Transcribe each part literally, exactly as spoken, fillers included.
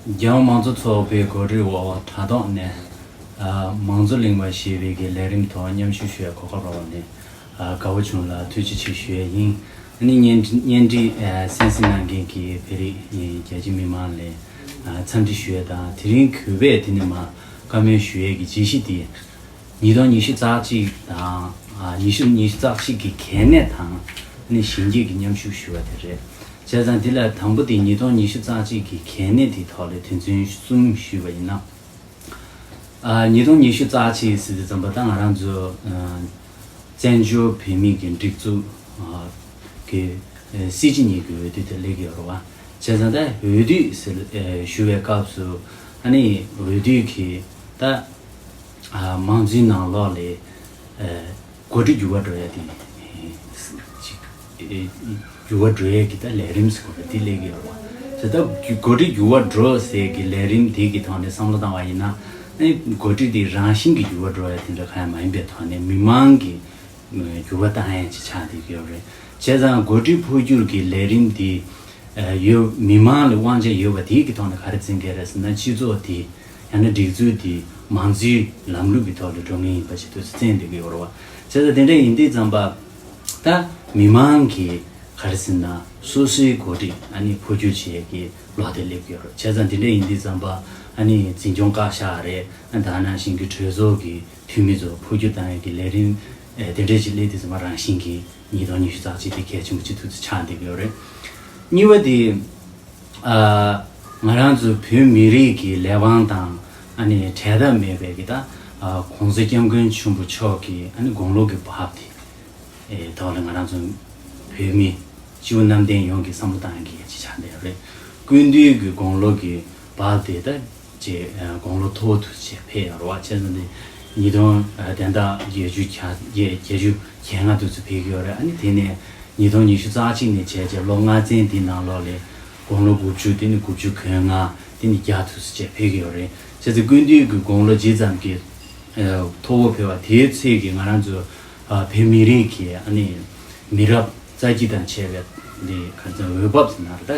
རྒྱལ་ཡོངས་མང་གཙོ་ཚོགས་པའི་གོ་སྒྲིག་འོག་དྲ་ཐོག་ནས། ཨ། མང་གཙོ་གླེང་བ་ཞེས་པའི་གི་ལས་རིམ་ཐོག་མཉམ་ཞུགས་ཞུ་བའི་གོ་སྐབས་རག་པ་ནི། ཨ། དགའ་བོ་བྱུང་ལ་ཐུགས་རྗེ་ཆེ་ཞུ་ཡས་ཡིན། ཨ་ནི་བརྙན་བརྙན་འཕྲིན། ཨ། གསན་གཟིགས་གནང་མཁན་གྱི་བོད་རིགས་རྒྱ་ཆེ་མི་མང་ལ། ཨ། འཚམས་འདྲི་ཞུ་ཡས་དང་། དེ་རིང་གུས་པས་དེ་ནས་མར་བཀའ་མོལ་ཞུ་ཡས་ཀྱི་བརྗེད་གཞི་དེ། ཉིས་སྟོང་ཉི་ཤུ་རྩ་གཅིག་དང་། ཨ། ཉི་ཤུ། ཉི་ཤུ་རྩ་གཅིག་གི་གལ་གནད་དང་། ཨ་ནི་གཞོན་སྐྱེས་ཀྱི་མཉམ་ཞུགས་ཞུ་བ་དེ་རེད། བྱས་ཙང་འདི་ལ་དང་པོ་དེ་ཉིས་སྟོང་ཉི་ཤུ་རྩ་གཅིག་གི་གལ་གནད་དེའི་ཐོག་ལ་དོན་ཚན་གསུམ་ཞུས་པ་ཡིན་ན། ཨ། ཉིས་སྟོང་ཉི་ཤུ་རྩ་གཅིག་ཟེར་དུས་ཙམ་པ་ད་ང་རང་ཚོ། ཨ། བཙན་བྱོལ་བོད་མིའི་གི་སྒྲིག་འཛུགས། ཨ། གི། ཨ། སྲིད་སྤྱི་གཉིས་ཀྱི་འོས་བསྡུ་དེ་སླེབས་ཀྱི་ཡོད་རེད་བ། བྱས་ཙང་ད་འོས་བསྡུ་ཟེར། ཨ། ཞུ་བའི་སྐབས་སུ། ཨ་ནི་འོས་བསྡུ་གི་ད། ཨ། མང་གཙོའི་ནང་ལོགས་ལ། ཨ། འགོ་ཁྲིད་འགྱུར་བ་འགྲོ་ཡ་དེ་ཅིག། ཨ། འགྱུར་བ་འགྲོ་ཡ་གི་ད་ལས་རིམ་ཟེར་དགོས་རེད། དེ་སླེབས་ཀྱི་ཡོད་རེད་བ། བྱས་ཙང་ད་འགོ་ཁྲིད་འགྱུར་བ་འགྲོ་ཟེར་གྱི་ལས་རིམ་དེ་གི་ཐོག་ནས་བསམ་བློ་བཏང་བ་ཡིན་ན། ཨ་ནི་འགོ་ཁྲིད་དེ་རང་བཞིན་གྱི་འགྱུར་བ་འགྲོ་ཡ་དེ་འདྲ་གང་ཡང་མ་ཡིན་པའི་ཐོག་ནས་མི་མང་གི་འགྱུར་བ་བཏང་ཡ་ཅིག་ཆགས་བསྡད་ཀྱི་ཡོད་རེད། བྱས་ཙང་འགོ་ཁྲིད་འཕོ་འགྱུར་གྱི་ལས་རིམ་དེ། ཨ། ཡོད། མི་མང་ལ་དབང་ཆ་ཡོད་པ་དེའི་གི་ཐོག་ནས་ག་རེ་མཚོན་གྱི་རེད་ཟེར་ན། སྤྱི་ཚོགས་དེ་ཡང་ན་སྒྲིག་འཛུགས་དེ་མང་གཙོའི་ལམ་ལུགས་ཀྱི་ཐོག་ལ་འགྲོ་མཁན་ཡིན་པ་ཞིག་ཏུ་བརྩིས་བསྡད་ཀྱི་ཡོད་རེད་བ། བྱས་ཙང་དེ་འདྲ་ཡིན་དུས་ཙམ་པ། ད་མི་མང་གིས་ག་རེ་ཟེར་ན། སོ་སོའི་འགོ་ཁྲིད་ཨ་ནི་འཕོ་འགྱུར་བྱེད་ཡས་ཀྱི་ལོ་དེ་སླེབས་ཀྱི་ཡོད་རེད། བྱས་ཙང་དེ་འདྲ་ཡིན་དུས་ཙམ་པ། ཨ་ནི་འཛིན་སྐྱོང་བཀའ་ཤག་རེད། ད་ག་ནང་བཞིན་གྱི་གྲོས་ཚོགས་ཀྱི་འཐུས་མི་ཚོ་འཕོ་འགྱུར་བཏང་ཡས་ཀྱི་ལས་རིམ། ཨ། དེ་འདྲ་ཞིག་སླེབས་དུས་ཙམ་པ་རང་བཞིན་གྱིས་ཉིས་སྟོང་ཉི་ཤུ་རྩ་གཅིག་དེ་གལ་ཆེན་པོ་ཅིག་ཏུ་ཆགས་བསྡད་ཀྱི་ཡོད་རེད། གཉིས་པ་དེ། ཨ། ང་རང་ཚོ་བོད་མི་རིགས་ཀྱི་ལས་དབང་དང་ཨ་ནི་འབྲལ་ཐབས་མེད་པའི་གི་ད། ཨ། ༸གོང་ས་༸སྐྱབས་མགོན་ཆེན་པོ་མཆོག་གི་ཨ་ནི་དགུང་ལོ་གི་བབ་དེ། ཨེ། ཐོག་ལ་ང་རང་ཚོ་བོད་མི་སྤྱི་བོ་གནམ་བསྟན་ཡོངས་ཀྱིས་བསམ་བློ་བཏང་ཡ་གི་ཡ་ཅིག་ཆགས་བསྡད་ཡོད་རེད། སྐུ་མདུན་གྱི་དགུང་ལོ་གི་བབ་དེ་ད་ཅིག། ཨ། དགུང་ལོ་མཐོ་བོ་དུ་ཅིག་ཕེབས་ཡོད་རེད་བ། བྱས་ཙང་དེ་ཉིས་སྟོང་། ཨ། དོན་དག་བརྒྱད་ཅུ་གྱ་བརྒྱད། བརྒྱད་ཅུ་གྱ་ལྔ་དུ་ཚོད་ཕེབས་ཀྱི་ཡོད་རེད། ཨ་ནི་དེ་ནས་ཉིས་སྟོང་ཉི་ཤུ་རྩ་གཅིག་ནས་བྱས་བྱས་ལོ་ལྔ་ཚན་དེའི་ནང་ལོགས་ལ་དགུང་ལོ་དགུ་བཅུ། དེ་ནས་དགུ་བཅུ་གོ་ལྔ། དེ་ནས་བརྒྱ་དུ་ཚོད་ཅིག་ཕེབས་ཀྱི་ཡོད་རེད། བྱས་ཙང་སྐུ་མདུན་གྱི་དགུང་ལོ་ཇི་ཙམ་གྱི། ཨ། མཐོ་བོ་ཕེབས་པ་དེའི་ཚད་ཀྱིས་ང་རང་ཚོ། ཨ། བོད་མི་རིགས་ཀྱི་ཨ་ནི་མི་རབས་རྩ་ཆེ་དང་བཅས་པའི་འདི་ག་ཚོད་འོས་བབ་ཟེར་ན་རེད། ད་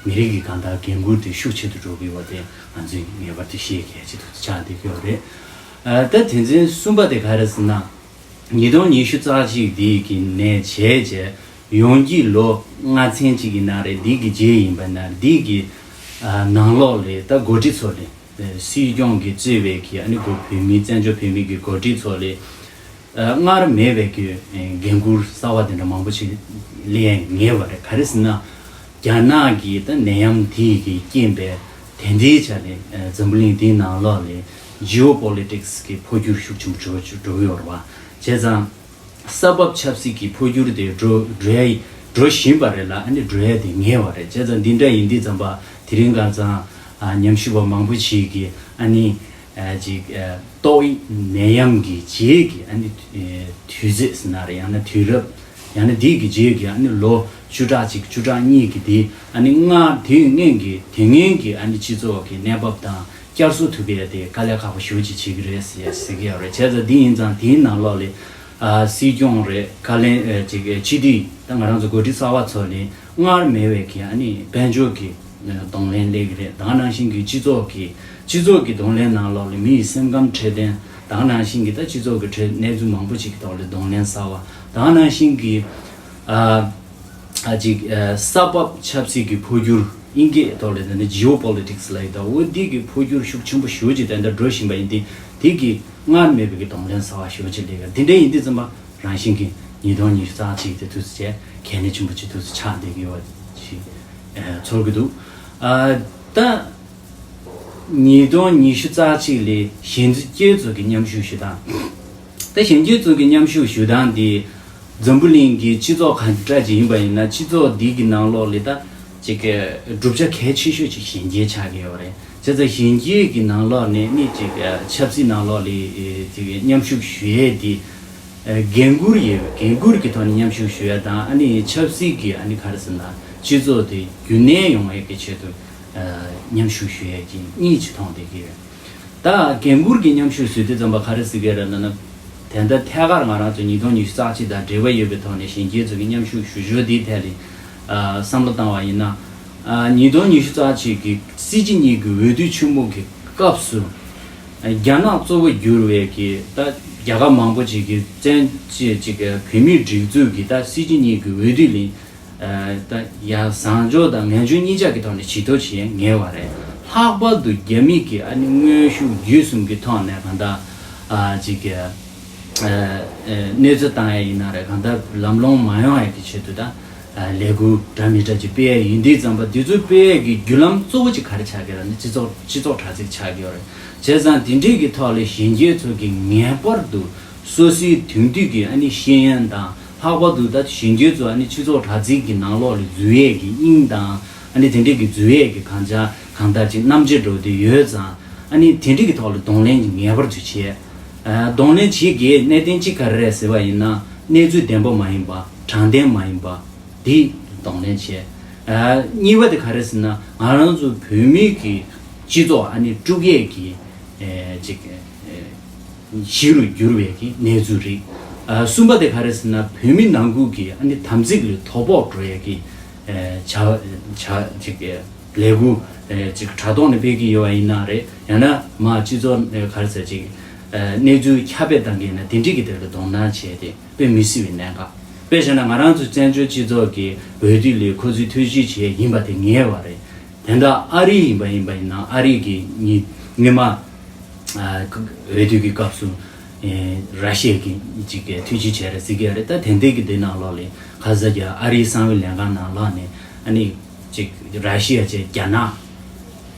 མི་རིགས་ཀྱི་གང་ལྟར་འགན་འཁུར་དེ་ཤུགས་ཆེ་དུ་འགྲོ་གི་ཡོད་པ་དེ་ང་ཚོས་ངེས་པར་དུ་ཤེས་གལ་ཆེ་དུ་ཆགས་བསྡད་ཀྱི་ཡོད་རེད། ཨ། ད་དོན་ཚན་གསུམ་པ་དེ་ག་རེ་ཟེར་ན། ཉིས་སྟོང་ཉི་ཤུ་རྩ་གཅིག་འདི་གི་ནས་བྱས་བྱས་ཡོང་གི་ལོ་ལྔ་ཚན་གཅིག་ཡིན་ན་རེད། འདི་གི་རྗེས་ཡིན་པ་ན་རེད། འདི་གི། ཨ། ནང་ལོགས་ལ་ད་འགོ་ཁྲིད་ཚོ་ལ། ཨ། སྲིད་སྐྱོང་གིས་གཙོས་པའི་གི་ཨ་ནི་འགོ་བོད་མི། བཙན་བྱོལ་བོད་མི་གི་འགོ་ཁྲིད་ཚོ་ལ། ཨ། སྔར་མེད་པའི་གི། ཨ། འགན་འཁུར་གསར་བ་དེ་འདྲ་མང་པོ་ཞིག་སླེབས་ངེས་པ་རེད། ག་རེ་ཟེར་ན། རྒྱ་ནག་གི་ད་ནད་ཡམས་དེ་གི་རྐྱེན་པས་དེ་འདྲའི་ཆ་ནས། ཨ། འཛམ་བུ་གླིང་འདིའི་ནང་ལོགས་ལ་ཇི་ཨོ་པོ་ལི་ཊིག་སི་གི་འཕོ་འགྱུར་ཤུགས་ཆེན་པོ་འགྲོ་འགྲོ་གི་ཡོད་རེད་བ། བྱས་ཙང་། ས་བབ་ཆབ་སྲིད་ཀྱི་འཕོ་འགྱུར་དེ་འགྲོ་འགྲོ་ཡ་འགྲོ་བཞིན་པ་རེད་ལ། ཨ་ནི་འགྲོ་ཡ་དེ་ངེས་པ་རེད། བྱས་ཙང་འདི་འདྲ་ཡིན་དུས་ཙམ་པ་དེ་རིང་ཁ་སང་། ཨ། མཉམ་ཞུགས་པ་མང་པོ་ཞིག་གིས་ཨ་ནི། ཨ། ཅིག། ཨ། ཏོག་དབྱིབས་ནད་ཡམས་ཀྱི་རྗེས་ཀྱི་ཨ་ནི། ཨ། དུས་ཚོད་ཟེར་ན་རེད། ཡང་ན་དུས་རབས། ཡང་ན་དེ་གི་རྗེས་ཀྱི་ཨ་ནི་ལོ་བཅུ་ཕྲག་གཅིག་བཅུ་ཕྲག་གཉིས་ཀྱི་དེ། ཨ་ནི་སྔར་དེ་སྔོན་གྱི་དེ་སྔོན་གྱི་ཨ་ནི་སྤྱི་ཚོགས་ཀྱི་གནས་བབ་དང་། བསྐྱར་གསོ་ཐུབ་ཡ་དེ་དཀའ་ལས་ཁག་པོ་ཞེ་པོ་ཅིག་བྱེད་ཀྱི་རེད་ཟེར་ཡ་ཟེར་གྱི་ཡོད་རེད། བྱས་ཙང་འདི་ཡིན་ཙང་དེའི་ནང་ལོགས་ལ། ཨ། སྲིད་སྐྱོང་རེད། བཀའ་བློན། ཨ། ཅིག། སྤྱི་འཐུས། ད་ང་རང་ཚོ་འགོ་ཁྲིད་གསར་བ་ཚོ་ལ་སྔར་མེད་པའི་གི་ཨ་ནི་དཔལ་འབྱོར་གྱི། ཨ། གདོང་ལེན་སླེབས་ཀྱི་རེད། ད་ག་ནང་བཞིན་གྱི་སྤྱི་ཚོགས་ཀྱི། སྤྱི་ཚོགས་ཀྱི་གདོང་ལེན་ནང་ལོགས་ལ་མི་ཡི་སེམས་ཁམས་འཕྲོད་བསྟེན། ད་ག་ནང་བཞིན་གྱི་ད་སྤྱི་ཚོགས་ཀྱི་འཕྲོད་གནས་ཚུལ་མང་པོ་ཅིག་གི་ཐོག་ལ་གདོང་ལེན་གསར་བ། ད་ག་ནང་བཞིན་གྱི། ཨ། ཨ། ཅིག། ཨ། ས་བབ་ཆབ་སྲིད་ཀྱི་འཕོ་འགྱུར། དབྱིན་སྐད་ཐོག་ལ་ད་ནི་ཇི་ཨོ་པོ་ལི་ཊིག་སི་ལབ་ཡོད་ད། འོ་འདི་གི་འཕོ་འགྱུར་ཤུགས་ཆེན་པོ་ཞེ་པོ་ཅིག་ད་ལྟ་འགྲོ་བཞིན་པ་ཡིན་དུས། དེ་གི་སྔར་མེད་པའི་གི་གདོང་ལེན་གསར་བ་ཞེ་པོ་ཅིག་སླེབས་ཀྱི་རེད། དེ་འདྲ་ཡིན་དུས་ཙམ་པ་རང་བཞིན་གྱིས་ཉིས་སྟོང་ཉི་ཤུ་རྩ་གཅིག་དེ་དུས་ཚོད་བྱས་གལ་གནད་ཆེན་པོ་ཅིག་དུས་ཚོད་ཆགས་བསྡད་ཀྱི་ཡོད་པ་ཞིག། ཨ། ཚོར་གྱི་འདུག། ཨ། ད། ཉིས་སྟོང་ཉི་ཤུ་རྩ་གཅིག་ལ་གཞོན་སྐྱེས་ཚོ་གི་མཉམ་ཞུགས་ཞུ་སྟངས། ད་གཞོན་སྐྱེས་ཚོ་གི་མཉམ་ཞུགས་ཞུ་སྟངས་འདི་འཛམ་བུ་གླིང་གི་སྤྱི་ཚོགས་ག་འདྲ་ཅིག་ཡིན་པ་ཡིན་ན། སྤྱི་ཚོགས་འདི་གི་ནང་ལོགས་ལ་ད་ཅིག་གི་གྲུབ་ཆ་གལ་ཆེ་ཤོས་ཅིག་གཞོན་སྐྱེས་ཆགས་ཀྱི་ཡོད་རེད། བྱས་ཙང་གཞོན་སྐྱེས་ཀྱི་ནང་ལོགས་ནས་ནི་ཅིག་ཆབ་སྲིད་ནང་ལོགས་ལ་ཅིག་མཉམ་ཞུགས་ཞུ་ཡས་འདི། ཨ། འགན་འཁུར་ཡོད། འགན་འཁུར་གྱི་ཐོག་ནས་མཉམ་ཞུགས་ཞུ་ཡ་དང་། ཨ་ནི་ཆབ་སྲིད་ཀྱི་ཨ་ནི་ག་རེ་ཟེར་ན། སྤྱི་ཚོགས་དེ་རྒྱུན་གནས་ཡོང་ཡས་ཀྱི་ཆེད་དུ། ཨ། མཉམ་ཞུགས་ཞུ་ཡས་ཀྱི་གཉིས་ཅིག་མཐོང་བསྡད་ཀྱི་ཡོད། ད་འགན་འཁུར་གྱི་མཉམ་ཞུགས་ཞུ་དུས་ཙམ་པ་ག་རེ་ཟེར་གྱི་རེད་ལབ་ན། དེ་ལྟར་ཐད་ཀར་ང་རང་ཚོ་ཉིས་སྟོང་ཉི་ཤུ་རྩ་གཅིག་དང་འབྲེལ་བ་ཡོད་པའི་ཐོག་ནས་གཞོན་སྐྱེས་ཚོ་གི་མཉམ་ཞུགས་ཞུ་ཕྱོགས་འདིའི་ཐད་ལ། ཨ། བསམ་བློ་བཏང་བ་ཡིན་ན། ཉིས་སྟོང་ཉི་ཤུ་རྩ་གཅིག་གི་སྲིད་སྤྱི་གཉིས་ཀྱི་འོས་བསྡུ་ཆེན་མོ་གི་སྐབས་སུ། རྒྱ་ནག་གཙོ་བོ་གྱུར་བའི་གི་ད་རྒྱལ་ཁབ་མང་པོ་ཅིག་གི་བཙན་བྱོལ་ཅིག་གི་བོད་མིའི་སྒྲིག་འཛུགས་ཀྱི་ད་སྲིད་སྤྱི་གཉིས་ཀྱི་འོས་བསྡུ་ལས། ད་ཡ་བཟང་ཕྱོགས་དང་ངན་ཕྱོགས་གཉིས་ཆ་གི་ཐོག་ནས་ཇུས་གཏོགས་བྱེད་ངེས་པ་རེད། ལྷག་པར་དུ་རྒྱ་མི་གི་ཨ་ནི་དངོས་ཤུགས་བརྒྱུད་གསུམ་གི་ཐོག་ནས་གང་ལྟར་ཅིག་གི་གནས་ཚུལ་བཏང་ཡ་ཡིན་ན་རེད། གང་ལྟར་ལམ་ལྷོང་མ་ཡོང་ཡ་གི་ཆེད་དུ་ད་ལས་འགུལ་འདྲ་མི་འདྲ་ཅིག་སྤེལ་ཡ་ཡིན་དུས་ཙམ་པ་འདི་ཚོ་སྤེལ་ཡ་གི་བརྒྱུད་ལམ་གཙོ་བོ་ཅིག་ག་རེ་ཆགས་ཀྱི་རེད་ན་སྤྱི་ཚོགས་སྤྱི་ཚོགས་དྲ་ཚིགས་ཆགས་ཀྱི་ཡོད་རེད། བྱས་ཙང་དེ་འདྲས་ཀྱི་ཐོག་ལ་གཞོན་སྐྱེས་ཚོ་གི་ངེས་པར་དུ་སོ་སོའི་དེང་དུས་ཀྱི་ཨ་ནི་ཤེས་ཡོན་དང་། ལྷག་པར་དུ་ད་གཞོན་སྐྱེས་ཚོ་ཨ་ནི་སྤྱི་ཚོགས་དྲ་ཚིགས་ཀྱི་ནང་ལོགས་ལ་འཛུལ་ཡས་ཀྱི་དབྱིངས་དང་། ཨ་ནི་དེ་འདྲས་ཀྱི་འཛུལ་ཡས་ཀྱི་གང་ཅག་གང་ལྟར་ཅིག་རྣམ་འབྱེད་འགྲོ་བསྡད་ཡོད་ཙང་། ཨ་ནི་དེ་འདྲས་ཀྱི་ཐོག་ལ་གདོང་ལེན་ངེས་པར་དུ་བྱེད། ཨ་གདོང་ལེན་བྱེད་དགོས་གནད་དོན་གཅིག་ག་རེ་རེད་ཟེར་བ་ཡིན་ན་གནས་ཚུལ་བདེན་པ་མ་ཡིན་པ་དྲང་བདེན་མ་ཡིན་པ་འདི་གདོང་ལེན་བྱེད། ཨ་གཉིས་པ་དེ་ག་རེ་ཟེར་ན་ང་རང་ཚོ་བོད་མི་གི་སྤྱི་ཚོགས་ཨ་ནི་དཀྲུག་ཡས་ཀྱི་ཨེ་ཅིག་ཨེ། གཞི་རུ་གྱུར་བའི་གི་གནས་ཚུལ་རེད། ཨ་གསུམ་པ་དེ་ག་རེ་ཟེར་ན་བོད་མི་ནང་ཁུལ་གྱི་ཨ་ནི་དམ་ཚིག་ལ་དོ་ཕོག་འགྲོ་ཡ་གི་ཨེ་བྱ་བྱ་ཅིག་ལས་འགུལ་ཨེ་ཅིག་དྲ་ཐོག་ནས་སྤེལ་གྱི་ཡོད་པ་ཡིན་ན་རེད། ཡང་ན་མ་སྤྱི་ཚོགས་ཨེ་ག་རེ་ཟེར་ཅིག་ཨེ་གནས་ཚུལ་ཁྱབ་སྤེལ་བཏང་གི་ཡིན་ན་དེ་འདྲས་ཀྱི་དེ་ལ་དོ་སྣང་བྱས་ཏེ་དཔེ་མི་སྲིད་པའི་གནད་འགག་དཔེ་བཞག་ན་ང་རང་ཚོ་བཙན་བྱོལ་སྤྱི་ཚོགས་ཀྱི་འོས་བསྡུ་ལས་ཁོ་ཚོས་ཐུགས་རྗེ་ཆེ་ཡིན་པ་དེ་ངེས་པ་རེད། དེ་འདྲ་ཨ་རི་ཡིན་པ་ཡིན་པ་ཡིན་ན་ཨ་རི་གི་ཉི་ཉི་མ་ཨ་འོས་བསྡུ་གི་སྐབས་སུ་ཨེ་ར་ཤི་ཡ་གི་ཅིག་གི་ཐུགས་རྗེ་ཆེ་རེད་ཟེར་གི་ཡོད་རེད། ད་དེ་འདྲས་ཀྱི་དེ་ནང་ལོགས་ལ་ཁ་ས་རྒྱ་ཨ་རིའི་གསང་བའི་ལས་ཁང་ནང་ལོགས་ནས་ཨ་ནི་ཅིག་ར་ཤི་ཡ་བཅས་རྒྱ་ནག་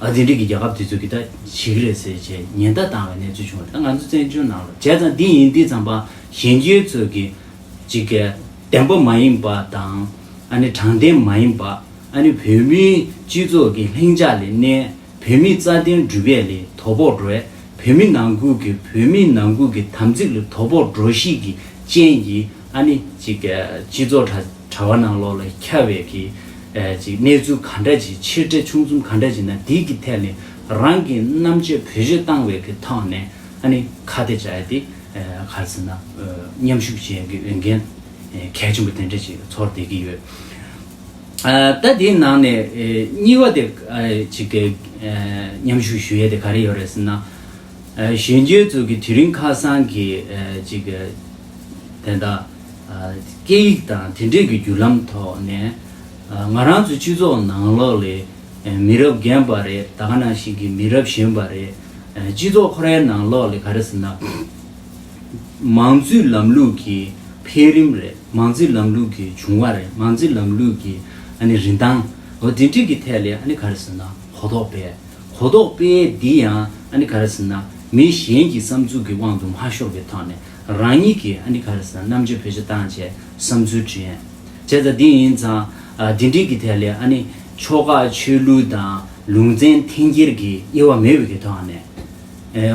ཨ་དེ་འདྲས་ཀྱི་རྒྱལ་ཁབ་དེ་ཚོ་གི་ད་བྱེད་གི་རེད་ཟེར་བྱས་ཉེན་བརྡ་བཏང་བའི་གནས་ཚུལ་བྱུང་བ་རེད། ད་ང་ཚོ་བཙན་བྱོལ་ནང་ལ་བྱས་ཙང་འདི་ཡིན་དུས་ཙམ་པ་གཞོན་སྐྱེས་ཚོ་གི་ཅིག་གི་བདེན་པ་མ་ཡིན་པ་དང་ཨ་ནི་དྲང་བདེན་མ་ཡིན་པ། ཨ་ནི་བོད་མིའི་སྤྱི་ཚོགས་ཀྱི་ལྷིང་འཇགས་ལས་གནས། བོད་མིའི་རྩ་དོན་སྒྲུབ་ཡས་ལས་དོ་ཕོག་འགྲོ་བས། བོད་མི་ནང་ཁུལ་གྱི་བོད་མིའི་ནང་ཁུལ་གྱི་དམ་ཚིག་ལས་དོ་ཕོག་འགྲོ་གཞི་གི་རྐྱེན་གྱིས་ཨ་ནི་ཅིག་སྤྱི་ཚོགས་དྲ་དྲ་བ་ནང་ལོགས་ལ་ཁྱབ་པའི་གི་ཅིག་གནས་ཚུལ་ག་འདྲ་ཅིག་ཆེ་འབྲས་ཆུང་གསུམ་ག་འདྲ་ཅིག་ན་དེའི་གི་ཐད་ནས་རང་གི་རྣམ་དཔྱོད་བེད་སྤྱོད་བཏང་བའི་གི་ཐོག་ནས་ཨ་ནི་ཁ་གཏད་བཅག་ཡས་དེ་ག་རེ་ཟེར་ན་མཉམ་ཞུགས་བྱེད་ཡས་གི་འོས་འགན་གལ་ཆེན་པོ་དེ་འདྲ་ཅིག་ཚོར་བསྡད་ཀྱི་ཡོད། ཨ་ད་དེའི་ནང་ནས་ཨེ་གཉིས་པ་དེ་ཨ་ཅིག་གི་ཨེ་མཉམ་ཞུགས་ཞུ་ཡས་དེ་ག་རེ་ཡོད་རེད་ཟེར་ན། ཨེ་གཞོན་སྐྱེས་ཚོ་གི་དུས་རིང་ཁ་སང་གི་ཨེ་ཅིག་གི་དེ་འདྲ་ཨ་སྐད་ཡིག་དང་དེ་འདྲས་ཀྱི་བརྒྱུད་ལམ་ཐོག་ནས་ཨ་ང་རང་ཚོ་སྤྱི་ཚོགས་ནང་ལོགས་ལ་ཨེ་མི་རབས་རྒན་པ་རེད། ད་ག་ནང་བཞིན་གྱི་མི་རབས་གཞོན་པ་རེད། ཨེ་སྤྱི་ཚོགས་ཁོ་རའི་ནང་ལོགས་ལ་ག་རེ་ཟེར་ན། མང་གཙོའི་ལམ་ལུགས་ཀྱི་འཕེལ་རིམ་རེད། མང་གཙོའི་ལམ་ལུགས་ཀྱི་བྱུང་བ་རེད། མང་གཙོའི་ལམ་ལུགས་ཀྱི་ཨ་ནི་རིན་ཐང་འོ་དེ་འདྲས་ཀྱི་ཐད་ལ་ཨ་ནི་ག་རེ་ཟེར་ན་གོ་རྟོགས་སྤེལ། གོ་རྟོགས་སྤེལ་འདི་ཡང་ཨ་ནི་ག་རེ་ཟེར་ན་མི་གཞན་གྱི་བསམ་ཚུལ་གྱི་དབང་དུ་མ་ཤོར་བའི་ཐོག་ནས་རང་ཉིད་ཀྱི་ཨ་ནི་ག་རེ་ཟེར་ན་རྣམ་དཔྱོད་བེད་སྤྱོད་བཏང་བྱས་བསམ་ཚུལ་བྲིས། བྱས་ཙང་འདི་ཡིན་ཙང་ཨ་འདི་འདྲས་ཀྱི་ཐད་ལ་ཨ་ནི་ཆོལ་ཁ་ཆོས་ལུགས་དང་ལུང་ཚན་འཐེན་འཁྱེར་གྱི་དབྱེ་བ་མེད་པའི་གི་ཐོག་ནས། ཨེ་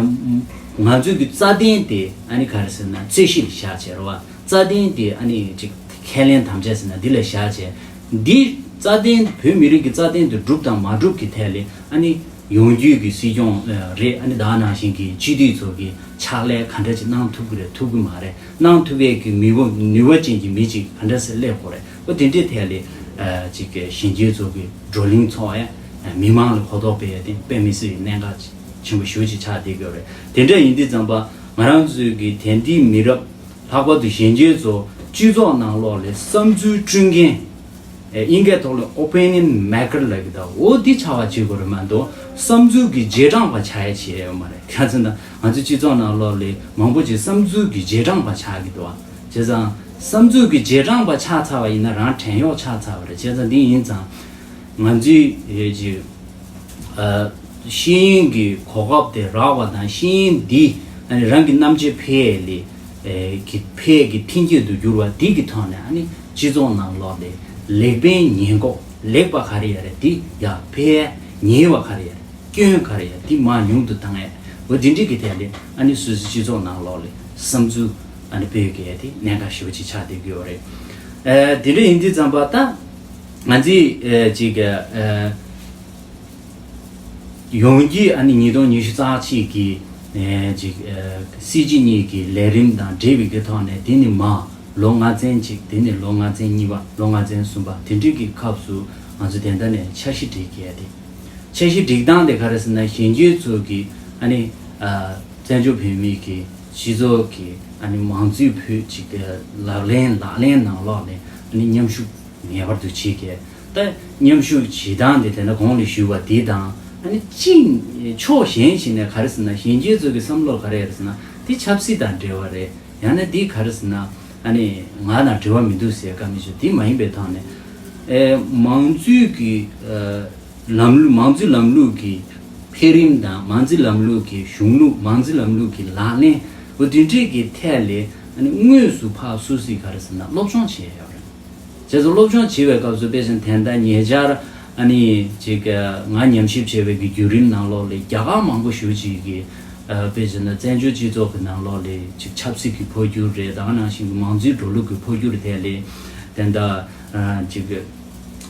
ང་ཚོའི་གི་རྩ་དོན་དེ་ཨ་ནི་ག་རེ་ཟེར་ན་རྩོད་གཞི་ལ་བཞག་བྱས་རེད་བ། རྩ་དོན་དེ་ཨ་ནི་ཅིག་ཁས་ལེན་དམ་བཅའ་ཟེར་ན་འདི་ལ་བཞག་བྱས། འདི་རྩ་དོན་བོད་མི་རིགས་ཀྱི་རྩ་དོན་དེ་སྒྲུབ་དང་མ་སྒྲུབ་ཀྱི་ཐད་ལ་ཨ་ནི་ཡོང་རྒྱུའི་གི་སྲིད་སྐྱོང་ཨེ་རེད། ཨ་ནི་ད་ག་ནང་བཞིན་གྱི་སྤྱི་འཐུས་ཚོ་གི་ཕྱག་ལས་ག་འདྲ་ཅིག་གནང་ཐུབ་ཀྱི་རེད་ཐུབ་ཀྱི་མ་རེད། གནང་ཐུབ་པའི་གི་ནུས་པ་ནུས་པ་ཅན་གྱི་མི་ཅིག་ག་འདྲ་སེ་སླེབས་དགོས་རེད། འོ་དེ་འདྲའི་ཐད་ལ་ཨ་ཅིག་གི་གཞོན་སྐྱེས་ཚོ་གི་བགྲོ་གླེང་ཚོགས་ཡས། མི་མང་ལ་གོ་རྟོགས་སྤེལ་ཡ་དེ་དཔེ་མི་སྲིད་པའི་གནད་འགག་ཆེན་པོ་ཞེ་པོ་ཅིག་ཆགས་བསྡད་ཀྱི་ཡོད་རེད། དེ་འདྲ་ཡིན་དུས་ཙམ་པ་ང་རང་ཚོའི་གི་དེང་དུས་མི་རབས་ལྷག་པར་དུ་གཞོན་སྐྱེས་ཚོ་སྤྱི་ཚོགས་ནང་ལོགས་ལ་བསམ་ཚུལ་བསྐྲུན་མཁན། ཨེ་དབྱིན་སྐད་ཐོག་ལ་opinion maker ལབ་ཀྱི་འདུག་འོ་འདི་ཆགས་པ་བྱེད་དགོས་རེད་མ་གཏོགས་བསམ་ཚུལ་གྱི་རྗེས་འབྲང་པ་ཆགས་ཡ་བྱས་ཡོད་མ་རེད། ག་ཚོད་ན་ང་ཚོའི་སྤྱི་ཚོགས་ནང་ལོགས་ལ་མང་པོ་ཅིག་བསམ་ཚུལ་གྱི་རྗེས་འབྲང་པ་ཆགས་ཀྱི་འདུག་བྱས་ཙང་བསམ་ཚུལ་གྱི་རྗེས་འབྲང་པ་ཆགས་ཚར་བ་ཡིན་ན་རང་བྲན་གཡོག་ཆགས་ཚར་བ་རེད། བྱས་ཙང་འདི་ཡིན་ཙང་ང་ཚོའི་ཡོད་ཀྱི་ཨ་ཤེས་ཡོན་གྱི་གོ་སྐབས་དེ་རག་པ་དང་ཤེས་ཡོན་འདི་ཨ་ནི་རང་གི་རྣམ་དཔྱོད་འཕེལ་ཡས་ལས་ཨེ་གི་འཕེལ་ཡས་ཀྱི་འཕེལ་འགྱུར་དུ་གྱུར་བ་འདི་གི་ཐོག་ནས་ཨ་ནི་སྤྱི་ཚོགས་ནང་ལོགས་ལས་ལེགས་སྤེལ་ཉེས་འགོག་ལེགས་པ་ག་རེ་ཡོད་རེད་འདི་ཡར་འཕེལ་ཡས། ཉེས་པ་ག་རེ་ཡོད་རེད། སྐྱོན་ག་རེ་ཡོད་འདི་མར་ཉུང་དུ་བཏང་ཡས། འོ་འདི་འདྲའི་གི་ཐད་ལས་ཨ་ནི་སོ་སོའི་སྤྱི་ཚོགས་ནང་ལོགས་ལས་བསམ་ཚུལ་ཨ་ནི་སྤེལ་དགོས་ཡས་དེ་གནད་འགག་ཞེ་པོ་ཅིག་ཆགས་བསྡད་ཀྱི་ཡོད་རེད། ཨེ་དེ་འདྲ་ཡིན་དུས་ཙམ་པ་ད་ང་ཚོས་ཨེ་ཅིག་ཨེ་ཡོང་རྒྱུའི་ཨ་ནི་ཉིས་སྟོང་ཉི་ཤུ་རྩ་གཅིག་གི་ཨེ་ཅིག་ཨེ་སྲིད་སྤྱི་གཉིས་ཀྱི་ལས་རིམ་དང་འབྲེལ་བའི་གི་ཐོག་ནས་དེ་ནི་མ། ལོ་ལྔ་ཚན་གཅིག་དེ་ནས་ལོ་ལྔ་ཚན་གཉིས་པ། ལོ་ལྔ་ཚན་གསུམ་པ་དེ་འདྲའི་གི་སྐབས་སུ་ ང་ཚོ་དེ་འདྲ་ནས་འཆར་གཞི་སྒྲིག་གི་ཡ་དེ། འཆར་གཞི་སྒྲིག་སྟངས་དེ་ག་རེ་ཟེར་ན། གཞོན་སྐྱེས་ཚོ་གི་ཨ་ནི་ཨ་བཙན་བྱོལ་བོད་མི་གི་སྤྱི་ཚོགས་ཀྱི་ཨ་ནི་མང་གཙོའི་བོད་ཅིག་ལག་ལེན་ལག་ལེན་ནང་ལོགས་ནས་ཨ་ནི་མཉམ་ཞུགས་ངེས་པར་དུ་བྱེད་དགོས། ད་མཉམ་ཞུགས་བྱེད་སྟངས་དེ་དེ་འདྲ་གོང་ལ་ཞུས་པ་དེ་དང་། ཨ་ནི་གཅིག་ཕྱོགས་གཞན་ཞིག་ནས་ག་རེ་ཟེར་ན། གཞོན་སྐྱེས་ཚོ་གི་བསམ་བློ་ག་རེ་རེད་ཟེར་ན། དེ་ཆབ་སྲིད་དང་འབྲེལ་བ་རེད། ཡང་ན་འདི་ག་རེ་ཟེར་ན། ཨ་ནི་ང་དང་འབྲེལ་བ་མི་འདུག་ཟེར་བཀའ་མི་ཆོས་འདི་མ་ཡིན་པའི་ཐོག་ནས། ཨེ་མང་གཙོའི་གི་ཨ་ལམ་ལུགས། མང་གཙོའི་ལམ་ལུགས་ཀྱི་འཕེལ་རིམ་དང་། མང་གཙོའི་ལམ་ལུགས་ཀྱི་གཞུང་ལུགས། མང་གཙོའི་ལམ་ལུགས་ཀྱི་ལག་ལེན། འོ་དེ་འདྲས་ཀྱི་ཐད་ལས་ཨ་ནི་དངོས་སུ་ཕར་སུད་སི་ག་རེ་ཟེར་ན་སློབ་སྦྱོང་བྱས་ཡོད་རེད། བྱས་ཙང་སློབ་སྦྱོང་བྱེད་པའི་སྐབས་སུ་དཔེ་བཞིན་དེ་འདྲ་ཉེ་ཆར་ཨ་ནི་ཅིག་ང་ཉམས་ཞིབ་བྱས་པའི་གི་བརྒྱུད་རིམ་ནང་ལོགས་ལ་རྒྱ་གར་མང་པོ་ཞེ་པོ་ཅིག་གིས། ཨ་དཔེ་བྱས་ན་བཙན་བྱོལ་སྤྱི་ཚོགས་ཀྱི་ནང་ལོགས་ལ་ཅིག་ཆབ་སྲིད་ཀྱི་འཕོ་འགྱུར་རེད། ད་ག་ནང་བཞིན་གྱི་མང་གཙོའི་འགྲོ་ལུགས་ཀྱི་འཕོ་འགྱུར་ཐད་ལ་དེ་འདྲ་ཨ་ཅིག་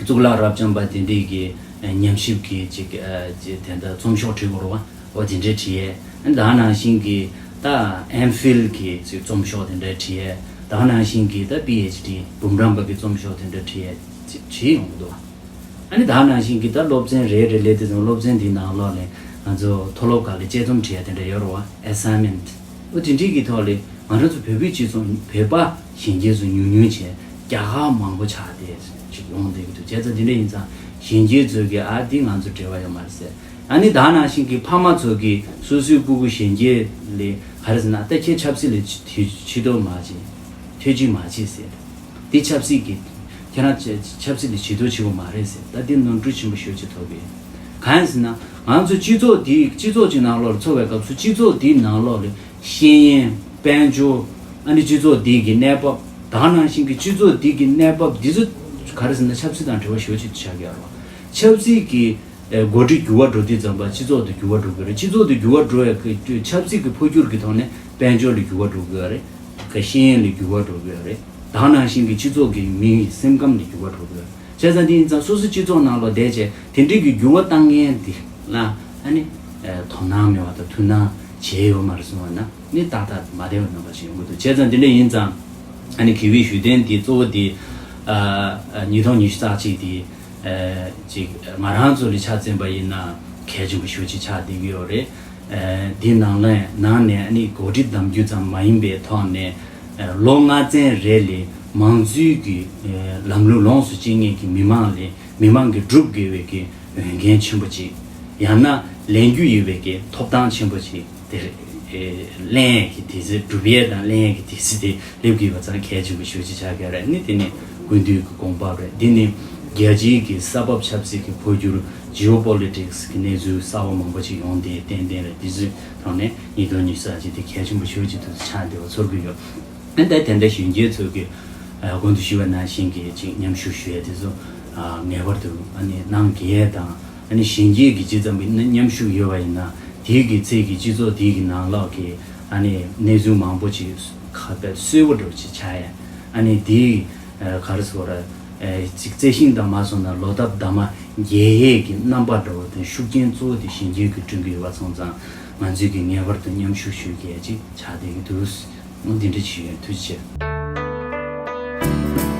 གཙུག་ལག་རབ་འབྱམས་པ་དེ་འདྲས་ཀྱི་ཨ་ཉམས་ཞིབ་ཀྱི་ཅིག་ཨ་ཅིག་དེ་འདྲ་རྩོམ་ཤོག་བྲིས་དགོས་རེད་བ། འོ་དེ་འདྲས་བྲིས་ཡས། ད་ག་ནང་བཞིན་གྱི་ད་ཨེམ་ཕིལ་གྱི་ཅིག་རྩོམ་ཤོག་དེ་འདྲས་བྲིས་ཡས། ད་ག་ནང་བཞིན་གྱི་ད་པི་ཨེཆ་ཌི་འབུམ་རམས་པ་གི་རྩོམ་ཤོག་དེ་འདྲས་བྲིས་ཡས་ཅིག་བྲིས་ཡོང་གི་འདུག་བ། ཨ་ནི་ད་ག་ནང་བཞིན་གྱི་ད་སློབ་ཚན་རེ་རེ་སླེབས་དུས་ཙམ། སློབ་ཚན་འདིའི་ནང་ལོགས་ནས་ང་ཚོ་མཐོ་སློབ་ཁག་ལ་དཔྱད་རྩོམ་བྲིས་ཡ་དེ་འདྲ་ཡོད་རེད་བ། ཨེ་སའིན་མེན་ཊི། འོ་དེ་འདྲའི་གི་ཐོག་ལ་ང་རང་ཚོ་བོད་པའི་སྤྱི་ཚོགས། བོད་པ་གཞོན་སྐྱེས་ཚོ་ཉུང་ཉུང་བྱས། རྒྱ་གར་མང་པོ་ཆགས་ཏེ་ཅིག་ཡོང་བསྡད་ཀྱི་འདུག་བྱས་ཙང་དེ་འདྲ་ཡིན་ཙང་གཞོན་སྐྱེས་ཚོ་གིས་ཨ་འདི་ང་ཚོ་འབྲེལ་བ་ཡོད་མ་རེད་ཟེར། ཨ་ནི་ད་ག་ནང་བཞིན་གྱི་ཕ་མ་ཚོ་གིས་སོ་སོའི་སྤུ་གུ་གཞོན་སྐྱེས་ལ་ག་རེ་ཟེར་ན། ད་ཁྱེད་ཆབ་སྲིད་ལ་ཆེ་ཆེ་མཐོང་མ་བྱེད། ཐོས་ཇུས་མ་བྱེད་ཟེར། འདི་ཆབ་སྲིད་ཀྱི། ཁྱེད་རང་ཆ་ཆབ་སྲིད་ལ་ཇུས་གཏོགས་བྱེད་དགོས་མ་རེད་ཟེར། ད་འདི་ནོར་འཁྲུལ་ཆེན་པོ་ཞེ་པོ་ཅིག་ཐོབ་ཡོད། གང་ཡིན་ཟེར་ན། ང་ཚོ་སྤྱི་ཚོགས་འདི། སྤྱི་ཚོགས་ཅིག་ནང་ལོགས་ལ་འཚོ་བའི་སྐབས་སུ། སྤྱི་ཚོགས་འདིའི་ནང་ལོགས་ལ་ཤེས་ཡོན། དཔལ་འབྱོར། ཨ་ནི་སྤྱི་ཚོགས་འདི་གི་གནས་བབ། ད་ག་ནང་བཞིན་གྱི་སྤྱི་ཚོགས་འདི་གི་གནས་བབ་འདི་ཚོ་ག་རེ་ཟེར་ན། ཆབ་སྲིད་དང་འབྲེལ་བ་ཞེ་པོ་ཅིག་ཆགས་ཀྱི་ཡོད་རེད། ཆབ་སྲིད་ཀྱི་ཨེ་འགོ་ཁྲིད་འགྱུར་བ་འགྲོ་དུས་ཙམ་པ་སྤྱི་ཚོགས་དེ་འགྱུར་བ་འགྲོ་གི་རེད། སྤྱི་ཚོགས་དེ་འགྱུར་བ་འགྲོ་ཡ་གི་ཆབ་སྲིད་ཀྱི་འཕོ་འགྱུར་གྱི་ཐོག་ནས་དཔལ་འབྱོར་ལ་འགྱུར་བ་འགྲོ་གི་ཡོད་རེད། ག་ཤེས་ཡོན་ལ་འགྱུར་བ་འགྲོ་གི་ཡོད་རེད། ད་ག་ནང་བཞིན་གྱི་སྤྱི་ཚོགས་ཀྱི་མིའི་སེམས་ཁམས་ལ་འགྱུར་བ་འགྲོ་གི་ཡོད་རེད། བྱས་ཙང་དེ་ཡིན་ཙང་སོ་སོ་སྤྱི་ཚོགས་ནང་ལོགས་བསྡད་བྱས་དེ་འདྲའི་གི་འགྱུར་བ་བཏང་མཁན་དེ་ལ་ཨ་ནི་ཨེ་དོ་སྣང་མེད་པ་དང་ཐུགས་སྣང་བྱས་ཡོད་མ་རེད་གསུངས་པ་ན། ནི་ཏག་ཏག་མ་བདེ་བའི་རྣམ་པ་ཞིག་ཡོང་གི་འདུག་བྱས་ཙང་དེ་འདྲ་ཡིན་ཙང་ཨ་ནི་དགེ་བའི་བཞུགས་གདན་འདི་གཙོ་བོ་འདི་ཨ་ཨ་ཉིས་སྟོང་ཉི་ཤུ་རྩ་གཅིག་འདི་ཨ་ཅིག་ང་རང་ཚོ་ལ་ཆ་མཚོན་པ་ཡིན་ན་གལ་ཆེན་པོ་ཞེ་པོ་ཅིག་ཆགས་བསྡད་ཀྱི་ཡོད་རེད། ཨ་འདི་ནང་ལ་ནང་ནས་ཨ་ནི་འགོ་ཁྲིད་གདམ་རྒྱུ་ཙམ་མ་ཡིན་པའི་ཐོག་ནས་ཨ་ལོ་ལྔ་ཚན་རེ་ལ་མང་གཙོའི་གི་ཨ་ལམ་ལུགས་ལོངས་སུ་སྤྱད་མཁན་གྱི་མི་མང་ལ། མི་མང་གིས་བསྒྲུབ་དགོས་པའི་གི་འོས་འགན་ཆེན་པོ་ཅིག་ཡང་ན་ལེན་རྒྱུ་ཡོད་པའི་གི་ཐོབ་ཐང་ཆེན་པོ་ཅིག་དེ་ཨེ་ལེན་ཡས་ཀྱི་དུས་ཚོད། སྒྲུབ་ཡས་དང་ལེན་ཡས་ཀྱི་དུས་ཚོད་དེ་སླེབས་ཀྱི་ཡོད་པ་ཙང་གལ་ཆེན་པོ་ཞེ་པོ་ཅིག་ཆགས་ཀྱི་རེད། ནི་དེ་ནི་སྐུ་མདུན་གྱི་དགོངས་པ་རེད། འདི་ནི་རྒྱལ་སྤྱིའི་གི་ས་བབ་ཆབ་སྲིད་ཀྱི་འཕོ་འགྱུར། ཇི་ཨོ་པོ་ལི་ཊིག་སི་གི་གནས་ཚུལ་གསར་པ་མང་པོ་ཅིག་ཡོང་དེའི་ཏན་ཏན་རེད། དེ་ཚོའི་ཐོག་ནས་ཉིས་སྟོང་ཉི་ཤུ་རྩ་གཅིག་དེ་གལ་ཆེན་པོ་ཞེ་པོ་ཅིག་ཏུ་ཆགས་བསྡད་པ་ཚོར་གྱི་ཡོད། ཨ་ནི་ད་དེ་འདྲ་གཞོན་སྐྱེས་ཚོ་གི་ཨ་གོང་དུ་ཞུས་པ་ནང་བཞིན་གྱི་ཅིག་མཉམ་ཞུགས་ཞུ་ཡས་དེ་ཚོ་ཨ་ངེས་པར་དུ་ཨ་ནི་གནང་དགོས་ཡས་དང་། ཨ་ནི་གཞོན་སྐྱེས་ཀྱི་ཅི་ཙམ་གྱི་མཉམ་ཞུགས་ཡོད་པ་ཡིན་ན་དེའི་གི་ཚེ་གི་སྤྱི་ཚོགས་དེའི་གི་ནང་ལོགས་ཀྱི་ཨ་ནི་གནས་ཚུལ་མང་པོ་ཅིག་ཁ་གསལ་པོ་འདྲ་པོ་ཅིག་ཆགས་ཡས། ཨ་ནི་དེའི་ཨ་ག་རེ་ཟེར་དགོས་རེད། ཨ་ཅིག་རྩི་ཤིང་དང་མ་སོང་ན་ལོ་འདབ་འདབ་མ་རྒྱས་ཡས་ཀྱི་རྣམ་པ་འདྲ་པོ་དང་ཤུགས་རྐྱེན་གཙོ་བོ་དེ་གཞོན་སྐྱེས་ཀྱིས་བསྐྲུན་གྱི་ཡོད་པ་སོང་ཙང་། ང་ཚོས་ཀྱི་ངེས་པར་དུ་མཉམ་ཞུགས་ཞུ་གལ་ཅིག་ཆགས་བསྡད་ཀྱི་འདུག་འོ་འདི་འདྲ་ཞིག་ཡོད། ཐུགས་རྗེ་ཆེ།